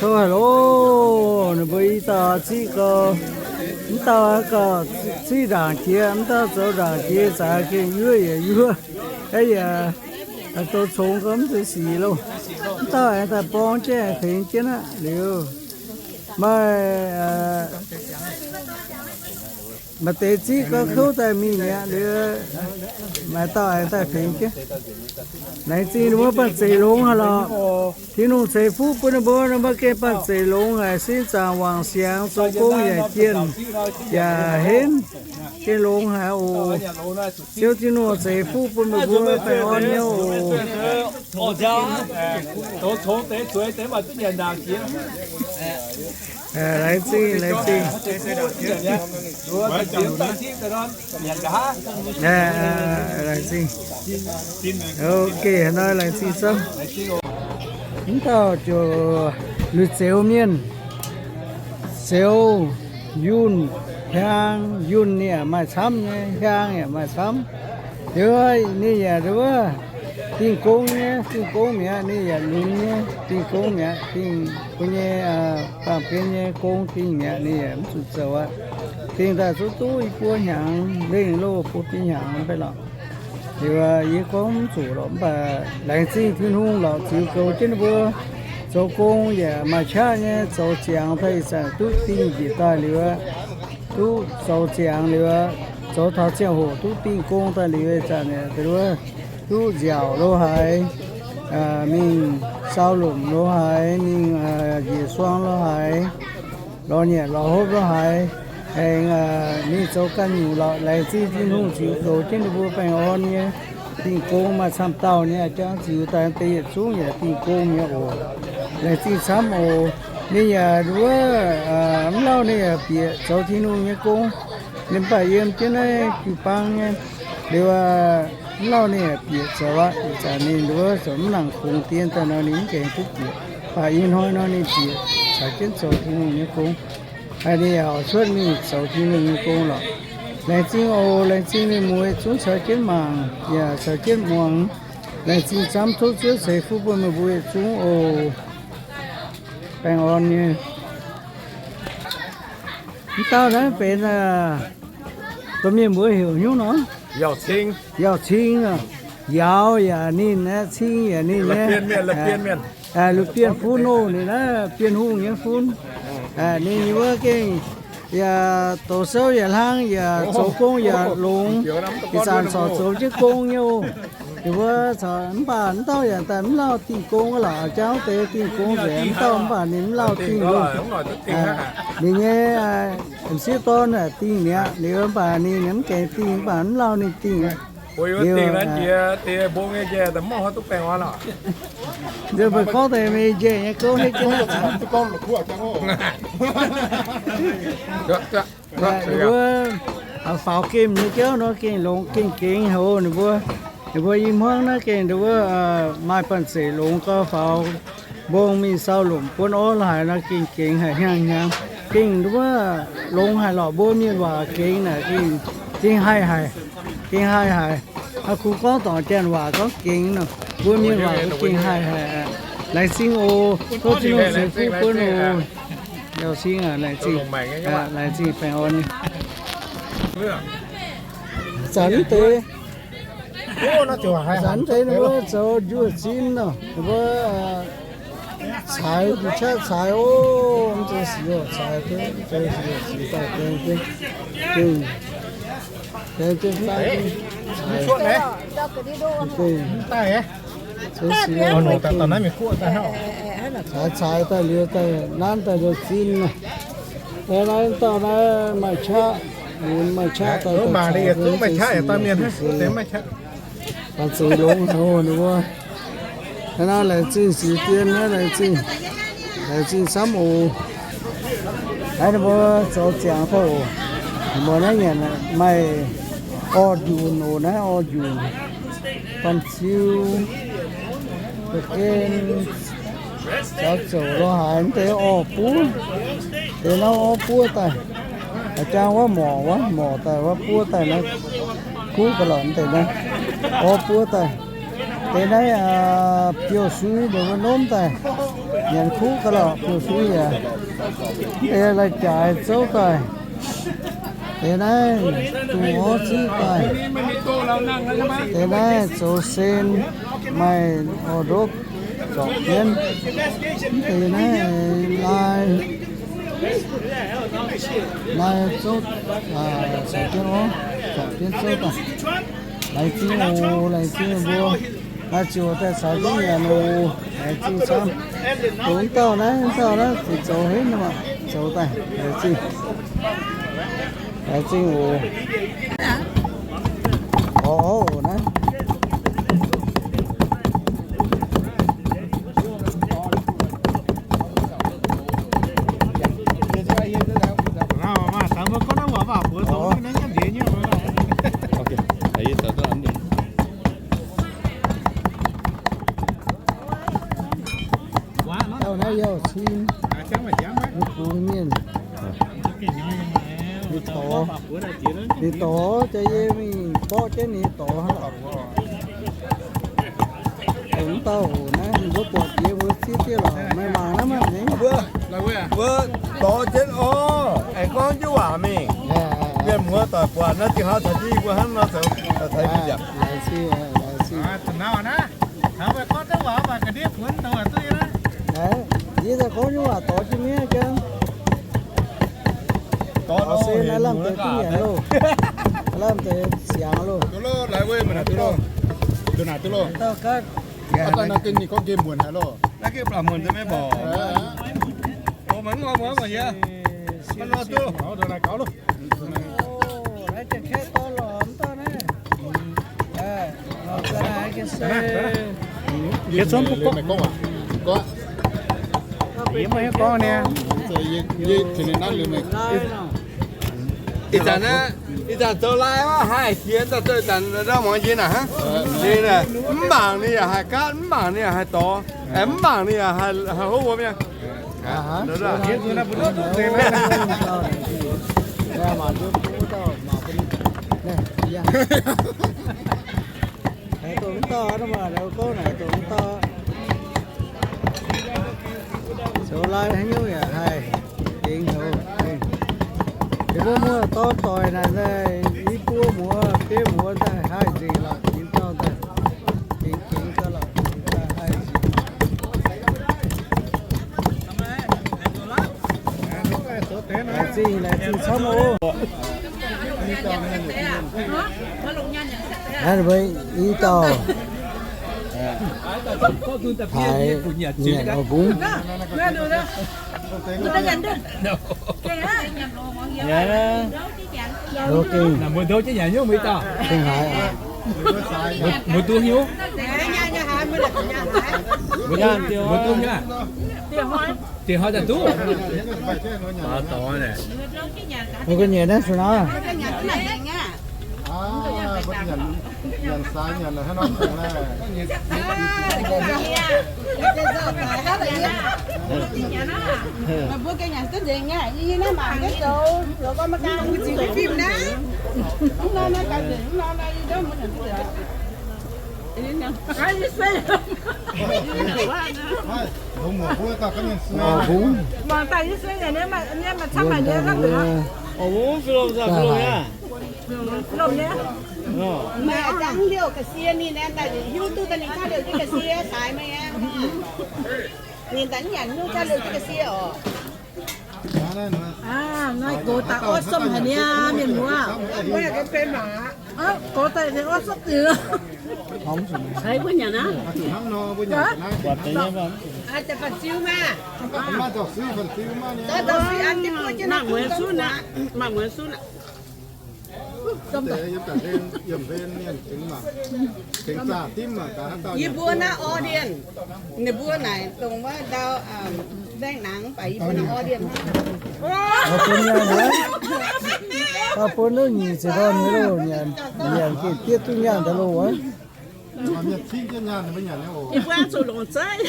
Kouv haic loh, ninh mbuo i dauh ziqv gau, mv dauh gau ziqv ndaangc jiex, mv dauh zoux ndaangc jiex, zaaix gengh yuov yaac yuov, yaac douz congx gau mv zeiz sic loh. Mv dauh aengx daaih borng jienv aengx tengx jienv aqv liuz, maaih maaih deix ziqv gau kouv daaih mingh mi'aqv liuz, maaih dauh aengx daaih tengx jienv. Laengz zingh ninh mbuo banh zeic longx haic lorqc. Tin-Hungh ceix fuqv bun ninh mbuo, ninh mbuo gengh banh zeic longx haic, sin zaangc wangc siangx, zoux gong yaac jienh yaac henv, gengh longx haic oc. Ziouv Tin-Hungh ceix fuqv bun meih mbuo baengh orn nyei oc. Laengz zingh, laengz zingh. Laengz zingh. Ok, hnoi laengz zingh camv. Mv dauh ziouc lui-zeux mienh, zeux, yunh, hiaang. Yunh ninh yaac maaih camv nyei, hiaang yaac maaih camv. Liuz ninh yaac wuov dingh gong nyei, dingh gong mi'aqv. Ninh yaac lunx nyei, dingh gong mi'aqv. Dingh mbuo nyei baamh gen nyei gong dingh mi'aqv. Ninh yaac mv zuqc zoux aqv. Dingh daaih zuqc duqv i buo hnyangx lengh loh, buo biei hnyangx mv bei lorqc. Liuz yie gorngv mv zuqc lorqc, mv baac laengz zingh Tin-Hungh lorqc, ziux goux jienv ninh mbuo zoux gong yaac maaih qaqv nyei, zoux ziangx daaih ih zanc duqv dingh njiec daaih liuz, duqv zoux ziangx liuz, zoux taux ziangh hoc duqv dingh gong daaih liuz, ih zanc duqv nziaauc lo haaix, mingh sau lomc lo haaix, mingh njiec suang lo haaix, lorz nyanc lorz hopv lo haaix, aengx mingh zoux ganh nyungc lorqc. Laengz zingh Tin-Hungh ziux goux jienv ninh mbuo baengh orn nyei. Dingh gong maaih camv dauh nyei, jangv ziux daaih deix yietc zungv yaac dingh gong nyei oc. Laengz zingh camv oc. Ninh yaac wuov, mv lauh ninh yaac bieqc zoux Tin-Hungh nyei gong. Ninh mv baac yiem jienv naaiv jiu-baang nyei. Liuz mv lauh ninh yaac bieqc zoux aqv. Ih zanc ninh wuov zoux mv nangc kungx dien daaih nor ninh mv gaengh duqv bieqc. Mv baac ih hnoi nor ninh bieqc caux jienv zoux Tin-Hungh nyei gong. Ninh yaac oix cuotv mingh zoux Tin-Hungh nyei gong lorqc. Laengz zingh oc. Laengz zingh mienh muoz yietc zungv caux jienv mangc yaac caux jienv muangx. Laengz zingh camv, tov Ziouv ceix fuqv bun meih mbuo yietc zungv oc. Baengh orn nyei. Mv dauh naaiv benx domh mienh mbuo heuc hnyouv nor? Yaauh Cing. Yaauh yaac ninh aqv, Cing yaac ninh aqv. Lungh Bienh fun oc, ninh naaiv Bienh Hungh nyei fun. Ninh wuov gengh yaac douz souv yaac hlang, yaac zoux gong yaac longx. Ih zanc corc zoux jienv gong nyei oc. Ninh mbuo mv baac mv dauh yaac daaih mv lauh dingh gong lorqc, jauv deix dingh gong nzengc, mv dauh mv baac ninh mv lauh dingh. Ninh nyei m'sieqv dorn dingh mi'aqv. Liuz mv baac ninh mv gaengh dingh, mv baac mv lauh ninh dingh. Nzunc mbuo gorngv deix meih njaih nyei gouv hnangv jienv. Ninh mbuo faaux gemh nyei jauv nor gengh longx gengh gengx haic oc. Ninh mbuo, ninh mbuo i hmuangv naaiv gengh ninh mbuo maaih banh zeic longx gau, faaux mbong mingh sau lomc buonv orv la'haic nor gengh gengx haic hnyangx-hnyangx. Gengh ninh mbuo longx haic lorqc, mbuo mienh waac gengx naaic gengh haih haic, gengh haih haic. Aa, kungx gorngv dorngc janx waac gorngv gengx nor, mbuo mienh waac mbuo gengh haih haic. Laengz zingh oc. Tov Tin-Hungh ceix fuqv bun oc. Yaauh Cing aac, laengz zingh, laengz zingh baengh orn. Zanc deix, zanc deix ninh mbuo zoux njuov zinh nor, ninh mbuo caaix, nqa'haav caaix oc, mv zeiz sic oc, caaix, mv zeiz sic, sic daaih gaeng jienv, gaeng jienv daaih, caaix, caaix, caaix daaih liuz daaih nanv daaih njuov zinh nor. Naaiv dauh naaiv maaih qaqv, lunx maaih qaqv daaih, maaih qaqv, banh zeic longx haic oc ninh mbuo. Naaiv laengz zingh sic dien naaiv, laengz zingh, laengz zingh camv oc. Naaiv ninh mbuo zoux ziangx daaih oc. Ninh mbuo naaiv nyanc maaih orv njunc oc, naaiv orv njunc, banh ziu, ba'gen, caux zouc lo haaix, mv deix orv buov. Deix naaiv orv buov daaih. A'jang wuov morc, wuov morc daaih, wuov buov daaih naaiv, kuv ga'lorqc mv deix naaiv, orv buov daaih. Deix naaiv biouv-sui ndongc wuov norm daaih, nyanc kuv ga'lorqc biouv-sui yaac. Deix lai-jaaix zouv daaih. Deix naaiv dungz orv ziv daaih. Deix naaiv zoux sen maaih orv ndopv zorpc jienv. Deix naaiv lai, lai zouv, zorpc jienv orv, zorpc jienv zouv daaih. Laengz zingh oc, laengz zingh mbuo. Naaiv ziouc daaih caux jienv nyanc oc. Laengz zingh camv. Dongh wuov dauh naaiv, wuov dauh naaiv ziouc zoux henv nor, zoux daaih. Laengz zingh, laengz zingh oc. Orv naaiv. Dauh naaiv yaac cin, mv bungx mienh. Ninh dorz, ninh dorz jaax yie mingh borqv jienv ninh dorz hnangv. Dongh wuov dauh hoc naaiv, ninh mbuo buatc jiex mbuo zieqv jienv lorqc, maaih mangc naaiv maah, ninh mbuo, mbuo dorz jienv orv, aengx gorngv jienv waac mingh. Mienh muoz doic buatc naaiv, dingh hlauv caux jienv yie mbuo hnangv nor zoux, caux yie mbuo ziangh. Yie daaih gorngv nyei waac dorz jienv mienh jienv. Dorz se naaiv lamh deix duqv nyanc loh. Lamh deix siangx loh. Dauh ganh, naaiv gengh ninh gorngv geh muonc haic loh. Naaiv gengh baac muonc deix maiv mborqc. Mv nor duqv. Ih zanc naaiv, ih zanc zoux lai mv haih sienx daaih, zoux ih zanc ndau muangx njien naaic hnangv. Ninh mv mangc ninh yaac haih gaatv, mv mangc ninh yaac haih dorz, mv mangc ninh yaac haih hlo wuom nyei. Haaix dauh mv dauh, gorngv naaic dongh mv dauh. Zoux lai haaix nyungc yaac haih gengh zoux. Ninh mbuo muoz-doic naaic, i buo muoz, biei muoz daaih haih nzengc lorqc, ninh dauh daaih gengh gengh gau lorqc, ninh daaih haih nzengc. Laengz zingh, laengz zingh camv oc. Naaiv mbuo i dauh haiz nyanc oix mbungv. Mbuo gengh haiz, mbuo duqv hiuv. Mbuo duqv hiuv. Dieh hnoi daaih duqv. Mbuo ganh nyanc naaiv sou naaiv. Maaih dangh liouh ga'sie ninh naaiv, daaih hiuv duqv daaih ninh jaax liouh jienv ga'sie saaix maiv aqv. Ninh daaih nyanc nyungc jaax liouh jienv ga'sie oc. Naaiv gox daaih orv sopv haic niaa, mienh muoz. Gox daaih orv sopv diuc. Haiz mbuo nyanc aqv. Maaih muonz sunv aqv. Yie mbuo naaiv orv ndienh, ninh mbuo naaic dongh wuov ndau, mbaengx nangx, mv baac yie mbuo naaiv orv ndienh. Bun nyic ziepc dorn nyei loh, nyanc gengh diev duqv nyaanh daaih loh wuov. Yie mbuo zuqc longc zeiv.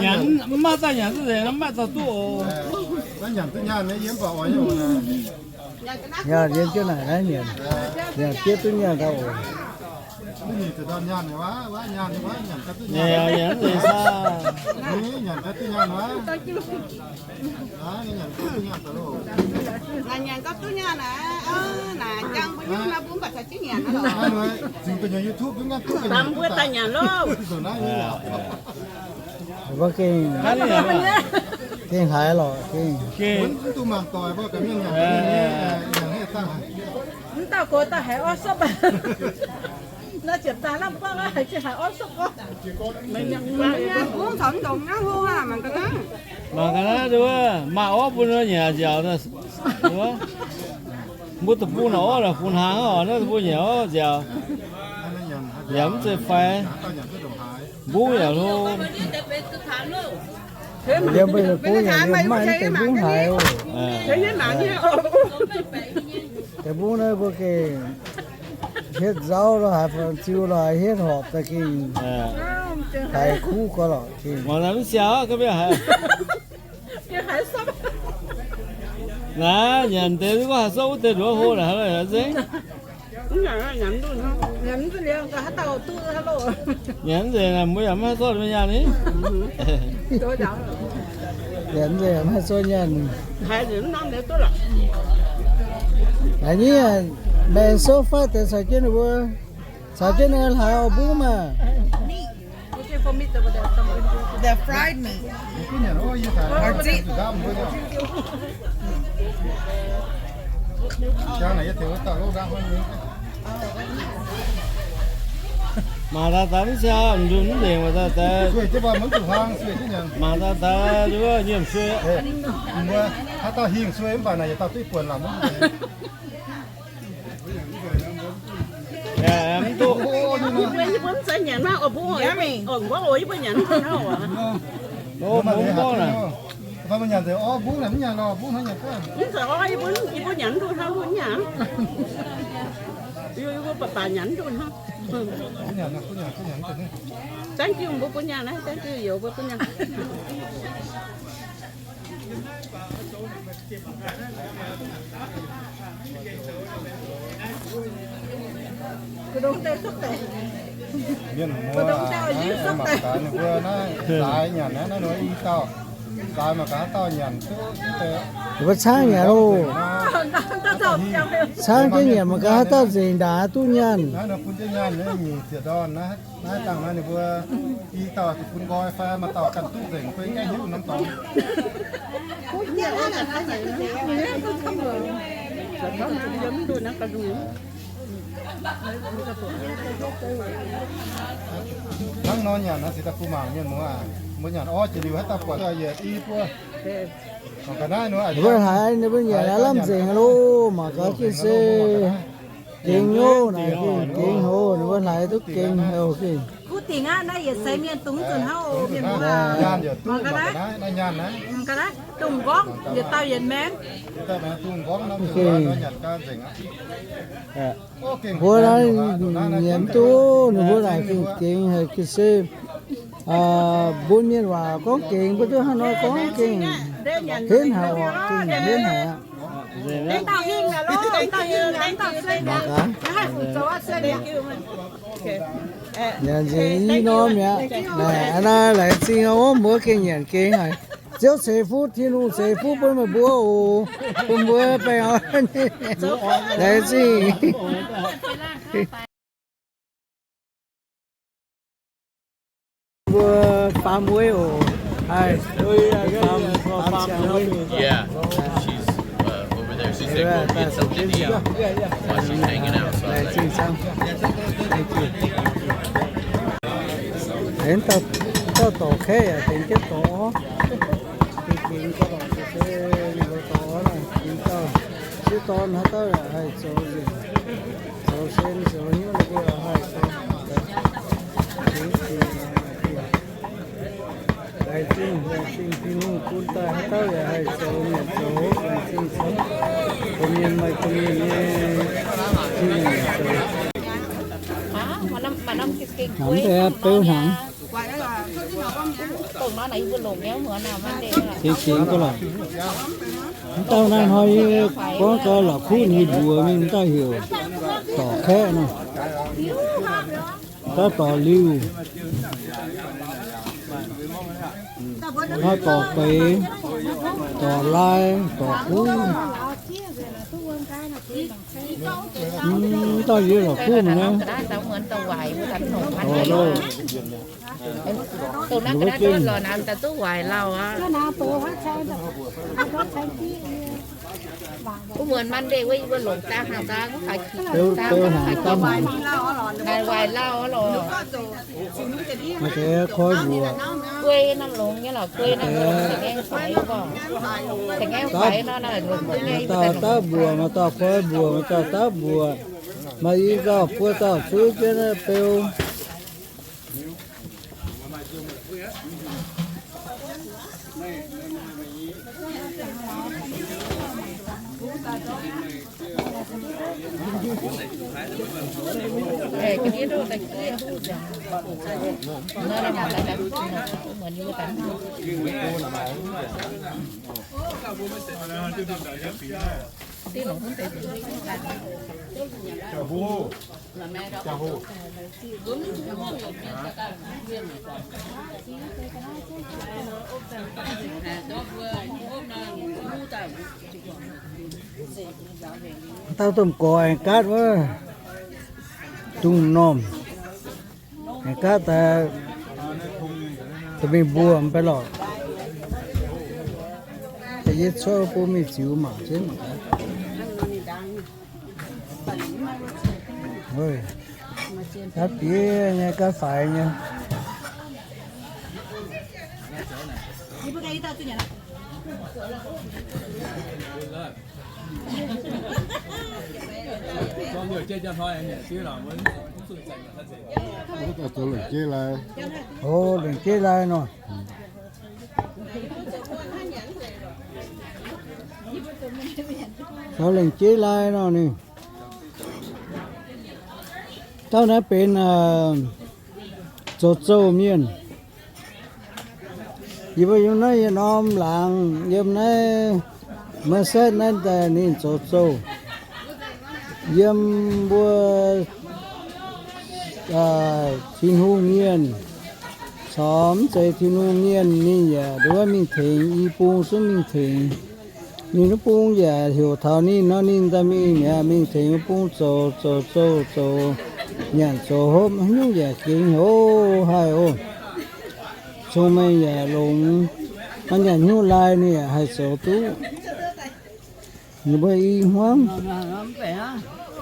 Nyanc mv maaih daaih nyanc duqv nzengc, mv maaih daaih duqv oc. Nyanc yiem jienv naaic naaiv nyanc, nyanc jieqv duqv nyanc daaih oc. Nyanc mv nzengc saah. Nyanc gauh duqv nyanc naaic, naaic jangx mbuo nyungc nor mbuo mv baac caux jienv nyanc nor. Mbuo daaih nyanc loh. Mbuo gengh, gengh haiz lorqc, gengh. Mv dauh gox daaih haiz orv sopv. Naaiv ziepc zangh lamh gorngv haiz gengh haiz orv sopv gorngv. Bungv caux mv ndongx naaiv hlo aac, mangc ga'naaiv. Mangc ga'naaiv nduov, maaih orv bun nyanc nziaauc. Mbuo deic-bung naaic orv naaic fungx hnaangx oc, naaiv deic-bung nyanc orv nziaauc. Yaac mv zeiz faix. Mbungv yaac hlo. Yiem mbuo deic-bung yaac maaih deic-bung haiz oc. Deic-bung naaiv mbuo gengh hietv nzauv lo haaix, fangx ziu lo haaix, hietv horpc daaih gengh haiz kuv gorx lorqc. Mangc naaiv mv siaauc ga'mienh haiz. Naaiv nyanc deix duqv gorngv haaix sopv wuov deix nduov hlo naaic, haaix nzengc. Nyanc mv nzengc naaic, mbuo yaac mv haih zorqv mingh nyanc ni. Nyanc mv nzengc yaac mv haih zorqv nyanc. Naaiv nyei maengx sou faatv deix caux jienv ninh mbuo, caux jienv ninh hlaaix oix mbungv maah. The fried meat. Or di- Mangc daaih daaih mv siaauc, nzunc mv nzengc, mangc daaih daaih. Mangc daaih daaih nduov nyiemc suei. Haaix dauh hingh suei mv baac naaic yietc dauh duqv buonc lamh. Mv duqv. Yie mbuo mv zeiz nyanc naaiv oix mbungv oc, oix nquangv oc, yie mbuo nyanc mv duqv hnangv oc. Mv zeiz orv, yie mbuo, yie mbuo nyanc mv duqv hnangv nduov nyanc. Yie mbuo baac baac nyanc mv duqv hnangv. Thank you mbuo bun nyanc naaiv, thank you youz mbuo bun nyanc. Mienh muoz, mangc gaax ninh mbuo naaiv zaaix nyanc naaiv, naaiv ninh mbuo i dauh zaaix mangc gaax haaix dauh nyanc duqv deix. Ninh mbuo caangv nyanc oc. Caangv jienv nyanc mangc gaax haaix dauh nzengc ndaangc duqv nyanc. Naaiv ninh bun jienv nyanc nyei nyic ziepc ndorn naaiv. Naaiv dangh naaiv ninh mbuo i dauh bun nqoi fai maaih dauh ganh duqv nzengc, mbuo gaengh hiuv norm dorngx. Hnangv nor nyanc naaiv se daaih bun mangc mienh muoz aac, mbuo nyanc orv jiex liuz haaix dauh buatc yietc i buo. Mbuo haiz ninh mbuo nyanc aav lamh nzengc loh, mangc gaax gengh se gengh nyouv naaic, gengh hoc, ninh mbuo haiz duqv gengh hoc gengh. Kuv dingc aqv, naaiv yietc seix mienh dungx nzunc hnangv oc, mienh muoz. Mangc gaax naaiv, dungh nqorngv yietc dauh yietc maengx. Mbuo naaiv nyanc mv duqv, ninh mbuo naaic gengh gengx haic gengh se. Mbuo mienh waac gorngv gengx mbuo duqv hnangv nor gorngv gengh henv haic oc, gengh henv haic aqv. Mangc gaax. Nyanc nzengc i norm mi'aqv. Naaic naaiv laengz zingh wuov mbuo gengh nyanc gengh haic. Ziouv ceix fuqv, Tin-Hungh ceix fuqv bun meih mbuo oc. Bun mbuo baengh orn. Laengz zingh. Mbuo farm way oc. Haiz, farm, farm siang way. Yeah, she's, uh, over there. She's like, go get something to eat while she's hanging out. So I was like, tengx dauh, dauh dorc kaeqv yaac tengx jienv dorc orv. Tengx dorc orv naaic, tengx dauh sieqv dorn haaix dauh yaac haih zoux nzengc. Zoux sen zoux hnyouv ninh mbuo yaac haih zoux. Laengz zingh, laengz zingh Tin-Hungh bun daaih haaix dauh yaac haih zoux nyanc zoux, laengz zingh zoux. Domh mienh maaih domh mienh nyei Tin-Hungh zoux. Hnamv deix beu hnangv. Mv dauh naaiv hnoi yie gorngv gau la'kuqv ninh mbuox mingh, mv dauh heuc dorc kaeqv nor, daav dorc liuh, hnoi dorc beix, dorc lai, dorc kuv. Mv dauh yie la'kuqv mingh naaiv. Beu, beu hnaangx daav hnaangx. Maaih deix koi mbuoqc. Maaih dauh daav mbuoqc, maaih dauh koi mbuoqc, maaih dauh daav mbuoqc. Maaih i dauh buo dauh zuov jienv naaiv beu. Dauh domh gorx aengx gaatv wuov, dungz m'normh, aengx gaatv daaih, da'mingh mbuo mv bei lorqc. Yie cuotv bun mingh ziux mangc jienv mangc gaax. Gaatv bieqc nyei, gaatv faix nyei. Zoux lengc jeiv lai. O, lengc jeiv lai nor. Zoux lengc jeiv lai nor ninh. Dauh naaiv benx zoux zouh mienh. Yie mbuo yiem naaiv yietc norm laangz, yiem naaiv Merced naaiv daaih ninh zoux zouh. Yiem mbuo Tin-Hungh mienh caux mv zeiz Tin-Hungh mienh ninh yaac nduov mingh tengx, i bung zungv mingh tengx. Ninh wuov bung yaac heuc taux ninh nor, ninh daaih mingh mi'aqv, mingh tengx wuov bung zoux, zoux zouh, zoux nyanc zoux hopv, haaix nyungc yaac gengh haic oc. Cong-mengh yaac longx, maaih nyanc hnyouv lai ninh yaac haih zoux duqv. Ninh mbuo i hmuangv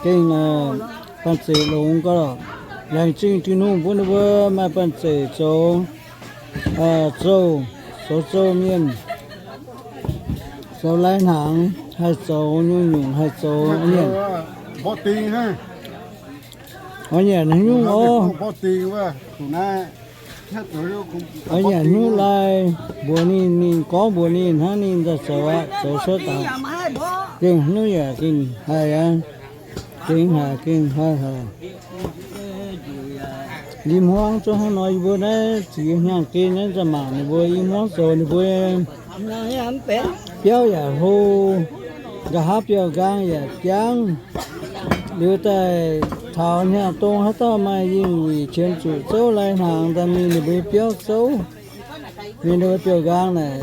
gengh banh zeic longx gau lorqc. Laengz zingh Tin-Hungh bun ninh mbuo maaih banh zeic zoux zouh, zoux zouh mienh, zoux lai-hnaangx, haih zoux nyungc-nyungc, haih zoux nyanc. Oix nyanc haaix nyungc oc. Oix nyanc hnyouv lai, mbuox ninh, ninh gorngv mbuox ninh hnangv, ninh daaih zoux aqv, zoux cuotv daaih. Gengh haaix nyungc yaac gengh haih aqv. Gengh haic, gengh haic haic. I hmuangv zungv hnangv nor, yie mbuo naaiv ziex hnyangx-gen naaiv za'gengh mangc ninh mbuo i hmuangv zoux ninh mbuo biauv yaac hlo, nqa'haav biauv-nqaang yaac jangv. Liuz daaih taux hnyangx-dongh haaix dauh maaih yingh wuic qiemx zuqc zouv lai-hnaangx daaih mingh ninh mbuo nyei biauv zouv. Mingh ninh mbuo biauv-nqaang naaic,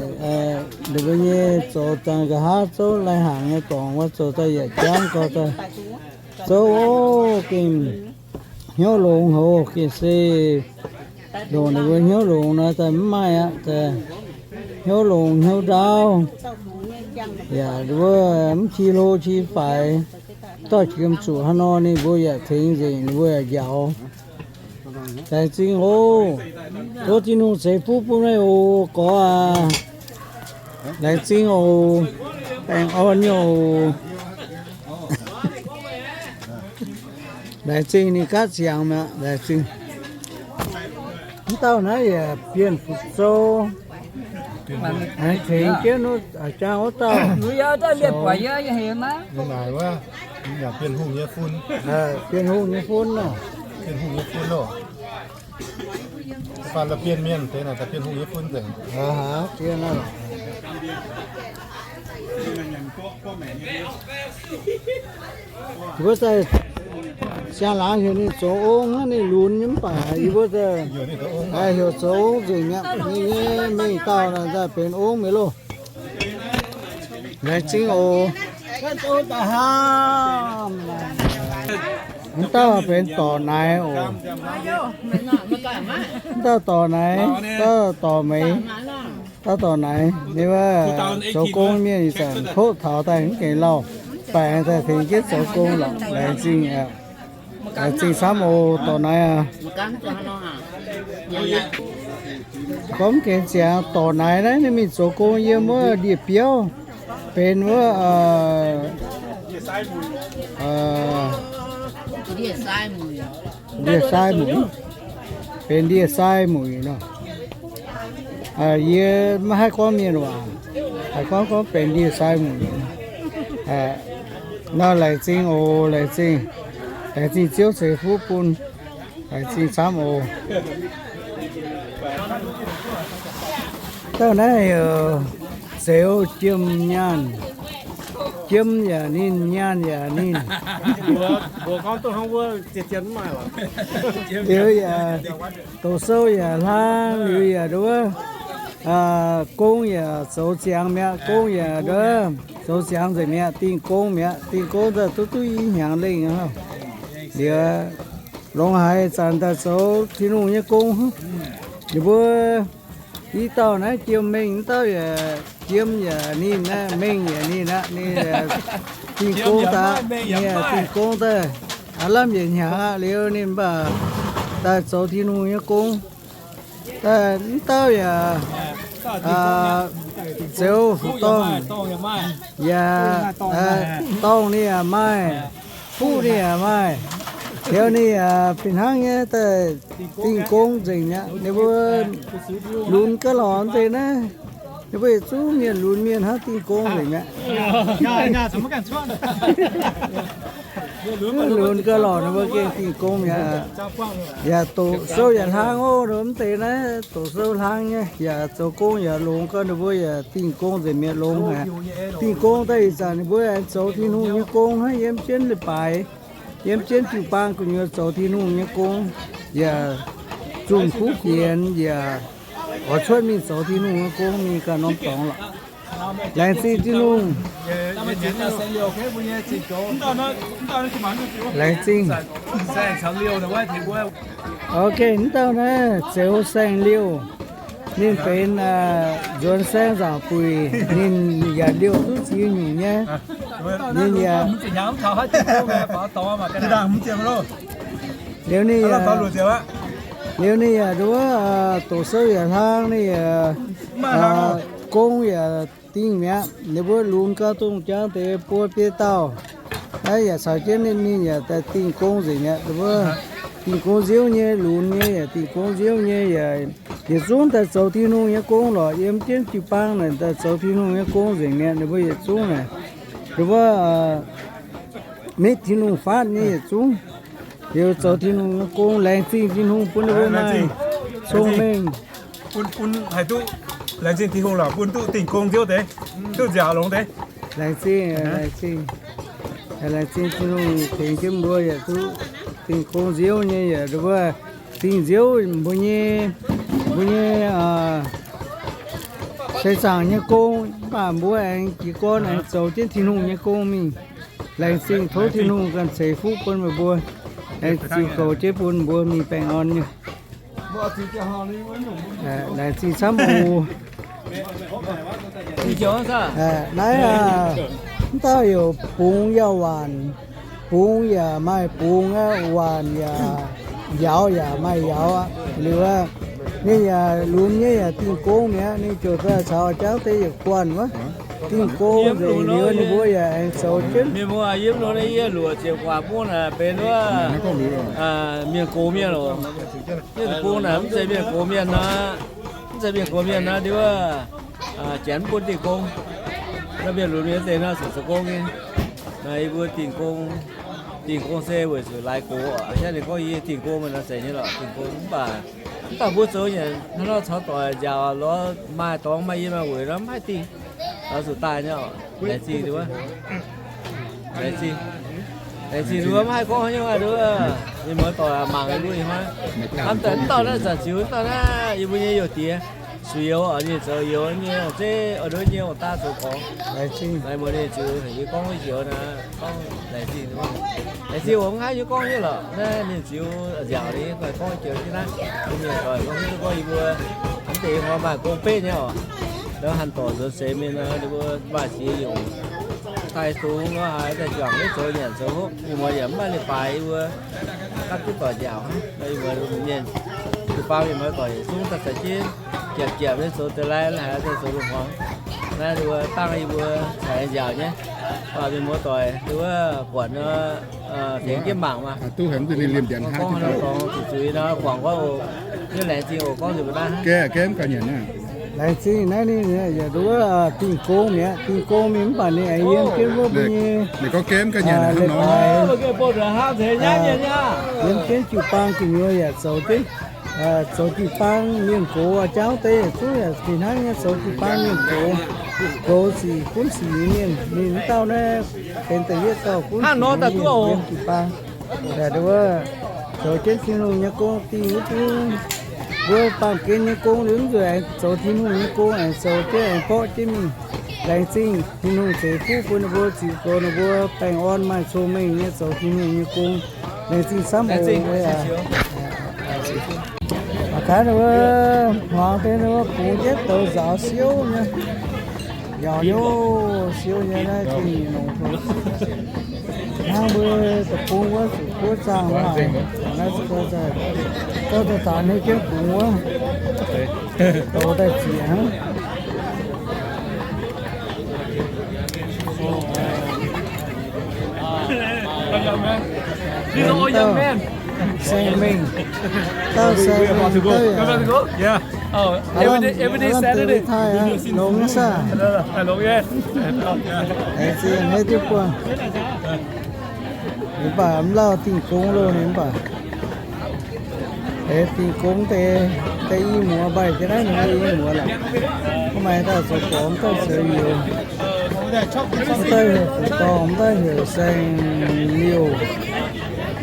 ninh mbuo nyei zoux daaih nqa'haav zouv lai-hnaangx nyei dorngx wuov zoux daaih yaac jangv gau daaih. Zouv oc, gengh hnyouv longx haic, gengh se longc ninh mbuo hnyouv longx nor daaih mv maaih aqv. Daaih hnyouv longx hnyouv ndaauv, yaac ninh mbuo mv qiex hlo qiex faix, dauh qiemx zuqc haaix nor ninh mbuo yaac tengx nzengc, ninh mbuo yaac njaaux. Laengz zingh oc. Tov Tin-Hungh ceix fuqv bun meih oc, gorx aac. Laengz zingh oc. Baengh orn nyei oc. Laengz zingh ninh gaatv ziangx mi'aqv, laengz zingh. Mv dauh naaiv yaac Bienh Fuqv Zou. Aengx tengx jienv jang wuov dauh. Bienh Hungh nyei fun nor. Bienh Hungh nyei fun loh. Faanh da'bienh mienh deix naaic, da'bienh hungh nyei fun nzengc. Aa, haa, jiex naaiv lorqc. Yie mbuo daaih siang-laangz heuc ninh zoux ong hnangv, ninh lunx nyei mv baac yie mbuo daaih heuc zoux ong nzengc mi'aqv. Ninh nyei mengh dauh naaic daaih benx ong mi'aqv loh. Laengz zingh oc. Mv dauh benx dorc naaic oc. Mv dauh dorc naaic, dauh dorc meix, dauh dorc naaic. Ninh mbuo zoux gong mienh ih zanc tov taux daaih mv gengh lauh, baengx daaih tengx jienv zoux gong lorqc. Laengz zingh, laengz zingh camv oc, dorc naaic aac. Gorngv mv gengh ziangx dorc naaic naaiv ninh mingh zoux gong yiem wuov ndie-biauv, benx wuov ndie-sai mueic, benx ndie-sai mueic nor. Yie maiv haih gorngv mienh waac, haih gorngv, gorngv benx ndie-sai mueic. Nor laengz zingh oc, laengz zingh, laengz zingh Ziouv ceix fuqv bun, laengz zingh camv oc. Dauh naaiv heuc Zeuz Jiem Nyaanh. Jiem yaac ninh, nyaanh yaac ninh. Liuz yaac doqc sou yaac hlang, liuz yaac nduov, gong yaac zoux ziangx mi'aqv, gong yaac nduov zoux ziangx nzengc mi'aqv, dingh gong mi'aqv. Dingh gong daaih duqv duqv i hnyangx lengh aqv. Liuz longx haic zanc daaih zoux Tin-Hungh nyei gong. Ninh mbuo i dauh naaiv Jiem Mengh, wuov dauh yaac Jiem yaac ninh aqv, Mengh yaac ninh aqv. Ninh dingh gong daaih, ninh dingh gong daaih aav lamh yietc hnyangx aqv. Liuz ninh mv baac daaih zoux Tin-Hungh nyei gong. Wuov dauh yaac Zeuz Fuqv Dorngh, yaac dorngh ninh yaac maaih, fuqv ninh yaac maaih. Liuz ninh yaac fih hnangv nyei daaih dingh gong nzengc mi'aqv. Ninh mbuo lunx gaax lorqc deix naaiv. Ninh mbuo yietc zungv mienh lunx mienh hnangv dingh gong nzengc mi'aqv. Lunx gaax lorqc ninh mbuo gengh dingh gong mi'aqv. Yaac doqc sou yaac hlang oc, mv deix naaiv doqc sou hlang nyei, yaac zoux gong yaac longx gau, ninh mbuo yaac dingh gong nzengc mi'aqv, longx aqv. Dingh gong daaih ih zanc ninh mbuo aengx zoux Tin-Hungh nyei gong hnangv, yiem jienv leiz-baaix, yiem jienv jiu-baang gu'nyuoz zoux Tin-Hungh nyei gong, yaac zunh kuv fienx, yaac oix cuotv mingh zoux Tin-Hungh nyei gong mingh ganh norm dorngx lorqc. Laengz zingh Tin-Hungh. Laengz zingh. Ok, wuov dauh naaiv Zeuz Saeng Liouh. Ninh benx nzuonx saeng nzangc-buic, ninh yaac liouh duqv ziex nyungc nyei. Ninh yaac liuz ninh yaac, liuz ninh yaac nduov, doqc sou yaac hlang, ninh yaac gong yaac dingh mi'aqv. Ninh mbuo lunx gau dongh jangv deix buo biei dauh. Naaiv yaac caux jienv ninh, ninh yaac daaih dingh gong nzengc mi'aqv. Ninh mbuo dingh gong nziouv nyei, lunx nyei yaac dingh gong nziouv nyei, yaac yietc zungv daaih zoux Tin-Hungh nyei gong lorqc. Yiem jienv jiu-baang naaic daaih zoux Tin-Hungh nyei gong nzengc mi'aqv. Ninh mbuo yietc zungv naaic, ninh mbuo maiv Tin-Hungh fatv nyei yietc zungv liuz zoux Tin-Hungh nyei gong. Laengz zingh Tin-Hungh bun ninh mbuo maaih cong-mengh. Bun, bun haih duqv laengz zingh Tin-Hungh lorqc, bun duqv dingh gong nziouv deix, duqv nziaaux longx deix. Laengz zingh, laengz zingh. Laengz zingh Tin-Hungh tengx jienv mbuo yaac duqv dingh gong nziouv nyei, yaac mbuo dingh nziouv mbuo nyei, mbuo nyei se zaangc nyei gong, mv baac mbuo aengx jiez gorn aengx zoux jienv Tin-Hungh nyei gong mingh. Laengz zingh, tov Tin-Hungh ganh ceix fuqv bun meih mbuo, aengx ziux goux jienv bun mbuo mingh baengh orn nyei. Laengz zingh camv oc. Naaiv, mv dauh heuc Bungx Yauh Waanc. Bungx yaac maaih bungx aqv, waanc yaac, yauz yaac maaih yauz aqv. Liuz aqv, ninh yaac lunx nyei yaac dingh gong mi'aqv. Ninh ziouc daaih caux jangv deix yietc guanh wuov dingh gong nzengc. Liuz ninh mbuo yaac aengx zoux jienv. Mienh muoz, yiem loz naaiv yie luoqc ziepc guaax bung naaic benx wuov mienh gox mienh oc. Mienh bung naaic mv zeiz mienh gox mienh aqv. Mv zeiz mienh gox mienh aqv, ndie wuov janx mv bun dingh gong. Naaiv mienh lunx mienh deix nor zuqc zoux gong nyei. Naaiv yie mbuo dingh gong, dingh gong se weic zuqc laaix gox aqv. Hnangv ninh gorngv yie dingh gong mienh nor zeiz nyei lorqc, dingh gong mv baac Mv baac mbuo zoux nyanc hnangv nor caux doic nziaauc lorz maaih dorngx maaih yiem maaih weic nor mv haih dingh. Lorz zuqc daaih nyei oc. Laengz zingh nduov. Laengz zingh. Laengz zingh nduov mv haih gorngv haaix nyungc aqv nduov. Mienh muoz doic mangc yie mbuo ih hnoi. Hnamv daaih mv dauh naaiv zanc ziux mv dauh naaiv yie mbuo nyei youh diex. Suqc youz oc, ninh zoux youz nyei ong-zeiv, oix nduov nyei ong-daa zoux gorngv. Laengz zingh. Naaiv mbuo ninh ziux heuc yie gorngv wuov joux naaiv, gorngv laengz zingh. Laengz zingh oc, mv haih nyei gorngv nyei lorqc. Naaiv ninh ziux nziaauc ninh gorngv joux jienv naaiv. Mienh doic gorngv hiuv duqv gorngv yie mbuo mv deix hnoi maaih gong-betv nyei oc. Ndau hanc dorc nzuonx seix mingh nor, ninh mbuo maaih ziex nyungc daaih dungz nor haaix daaih juangc maiv zoux nyanc zoux hopv. Mienh muoz yaac mv maaih leiz-baaix yie mbuo gapv jienv doic nziaauc hnangv. Yie mbuo mienh jiu-baang mienh muoz doic yietc zungv daaih caux jienv giepc giepc nyei zoux deix lai haaix daaih zoux lungh hmuangx. Naaiv ninh mbuo dangh yie mbuo caux nziaauc nyei. Mienh muoz doic ninh mbuo buatc nor, tengx jienv mangc maah. Gorngv nor dorngx zuqc zuiz nor guangc gorngv oc. Yie laengz zingh oc, gorngv nzunc mbuo naaiv. Laengz zingh naaiv ninh yaac nduov dingh gong mi'aqv. Dingh gong mingh mv baac ninh aengx yiem jienv wuov mbuo nyei leiz-baaix, yiem jienv jiu-baang gu'nyuoz yaac zoux jienv, zoux jiu-baang mienh gox jauv deix yietc zungv yaac fih hnangv nyei zoux jiu-baang mienh gox. Goux sic gunv sic nyei mienh, ninh mv dauh naaiv benx da'yietv dauh gunv sic nyei mienh yiem jiu-baang. Yaac nduov zoux jienv Tin-Hungh nyei gong dingh wuov dungv. Mbuo baamh gen nyei gong liuz mv nzueic, aengx zoux Tin-Hungh nyei gong aengx zoux jienv aengx borqv jienv mingh. Laengz zingh Tin-Hungh ceix fuqv bun ninh mbuo, ziux goux ninh mbuo baengh orn maaih cong-mengh nyei zoux Tin-Hungh nyei gong. Laengz zingh camv oc. Mangc gaax ninh mbuo hmuangx deix ninh mbuo bungx jienv douz nzaaux siouv nyei. Yaac youh siouv nyei naaiv zingh nongc. Hnangv mbuo deic-bung wuov zuqc buov zaangh maah, naaiv za'gengh daaih, daaih hnoi jienv bungx wuov, douz daaih zieqc hnangv. Saeng Mengh, dauh Saeng Mengh, dauh yaac longx nyei saah? Laengz zingh hei duqv buangh. Ninh mv baac mv lauh dingh gong loh, ninh mv baac deix dingh gong deix, deix i muoz mbaih jienv naaiv, ninh i muoz lorqc. Mv maaih dauh zoux gorx, mv dauh zoux youz, mv dauh heuc Fuc Dorngh, mv dauh heuc Saeng Liouh.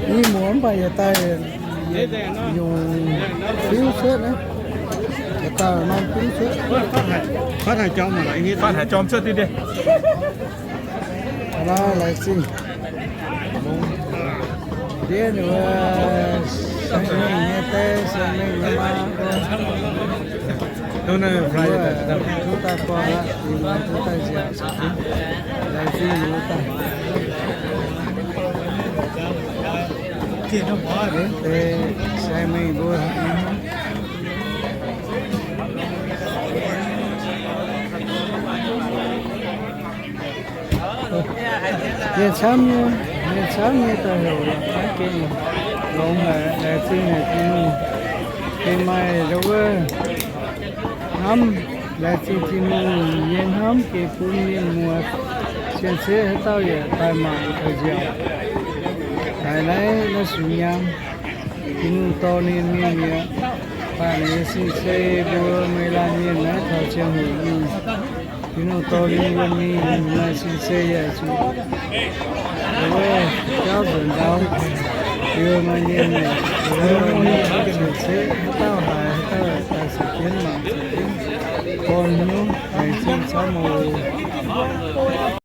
I muoz mv baac yietc dauh nyungc fiuv cuotv, yietc dauh norm fiuv cuotv. Faatv haic jorm cuotv diqv. Laengz zingh. Ndiev ninh mbuo Saeng Mengh nyei deix, Saeng Mengh nyei maa, duqv daaih buangh aqv, dingh muoz duqv daaih nziaauc. Laengz zingh ninh mbuo daaih. Deix Saeng Mengh mbuo mienh camv nyei, mienh camv nyei daaih heuc longx haic, laengz zingh haic Tin-Hungh. Gengh maaih ndau wuov hnamv, laengz zingh Tin-Hungh nyei hnamv gengh bun mienh muoz cien-ceqv haaix dauh yaac daaih mangc daaih nziaauc. Haiz naaiv naaiv sux nyaam, Tin-Hungh dorh ninh mingh mi'aqv. Baac ninh nyei sin-sei mbuo Meih laanh mienh naaiv taux ziangh hoc mingh, Tin-Hungh dorh ninh mbuo mingh, maaih sin-sei yaac zuqc wuov jauv nzuonx ndau. Liuz maaih mienh yaac zuqc wuov cien-ceqv haaix dauh haiz haaix dauh daaih caux jienv mangc caux jienv gorn hnyouv, laengz zingh camv oc.